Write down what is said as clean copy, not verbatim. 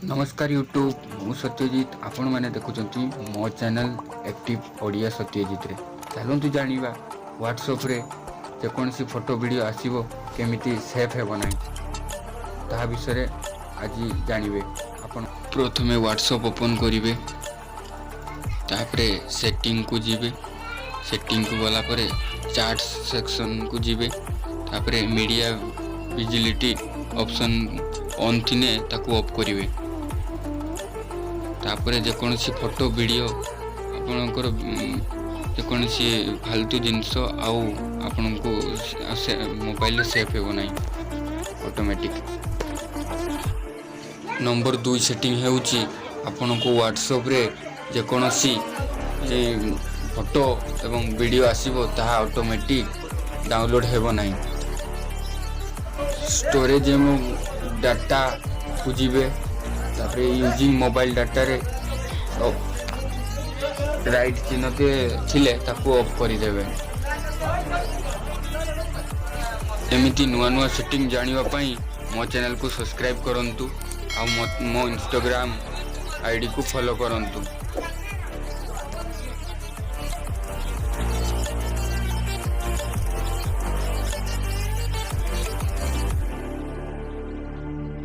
ନମସ୍କାର ୟୁଟ୍ୟୁବ୍, ମୁଁ ସତ୍ୟଜିତ। ଆପଣମାନେ ଦେଖୁଛନ୍ତି ମୋ ଚ୍ୟାନେଲ୍ ଆକ୍ଟିଭ୍ ଓଡ଼ିଆ ସତ୍ୟଜିତରେ। ଚାଲନ୍ତୁ ଜାଣିବା, ହ୍ୱାଟ୍ସଆପ୍ରେ ଯେକୌଣସି ଫଟୋ, ଭିଡ଼ିଓ ଆସିବ, କେମିତି ସେଭ୍ ହେବ ନାହିଁ, ତାହା ବିଷୟରେ ଆଜି ଜାଣିବେ। ଆପଣ ପ୍ରଥମେ ହ୍ୱାଟ୍ସଆପ୍ ଓପନ୍ କରିବେ, ତାପରେ ସେଟିଂକୁ ଯିବେ। ସେଟିଂକୁ ଗଲା ପରେ ଚାଟ୍ ସେକ୍ସନକୁ ଯିବେ। ତାପରେ ମିଡ଼ିଆ ଭିଜିବିଲିଟି ଅପସନ୍ ଅନ୍ ଥିନେ ତାକୁ ଅଫ୍ କରିବେ। ତାପରେ ଯେକୌଣସି ଫଟୋ, ଭିଡ଼ିଓ, ଆପଣଙ୍କର ଯେକୌଣସି ଫାଲତୁ ଜିନିଷ ଆଉ ଆପଣଙ୍କୁ ସେ ମୋବାଇଲରେ ସେଭ୍ ହେବ ନାହିଁ ଅଟୋମେଟିକ୍। ନମ୍ବର 2 ସେଟିଂ ହେଉଛି, ଆପଣଙ୍କୁ ହ୍ୱାଟ୍ସଆପ୍ରେ ଯେକୌଣସି ଫଟୋ ଏବଂ ଭିଡ଼ିଓ ଆସିବ, ତାହା ଅଟୋମେଟିକ୍ ଡାଉନଲୋଡ଼୍ ହେବ ନାହିଁ। ଷ୍ଟୋରେଜ୍ ଏବଂ ଡାଟାକୁ ଯିବେ। ତାପରେ ୟୁଜିଂ ମୋବାଇଲ ଡାଟାରେ ରାଇଟ୍ ଚିହ୍ନଟେ ଥିଲେ ତାକୁ ଅଫ୍ କରିଦେବେ। ଏମିତି ନୂଆ ନୂଆ ସେଟିଂ ଜାଣିବା ପାଇଁ ମୋ ଚ୍ୟାନେଲକୁ ସବସ୍କ୍ରାଇବ୍ କରନ୍ତୁ ଆଉ ମୋ ଇନଷ୍ଟାଗ୍ରାମ ଆଇଡ଼ିକୁ ଫଲୋ କରନ୍ତୁ।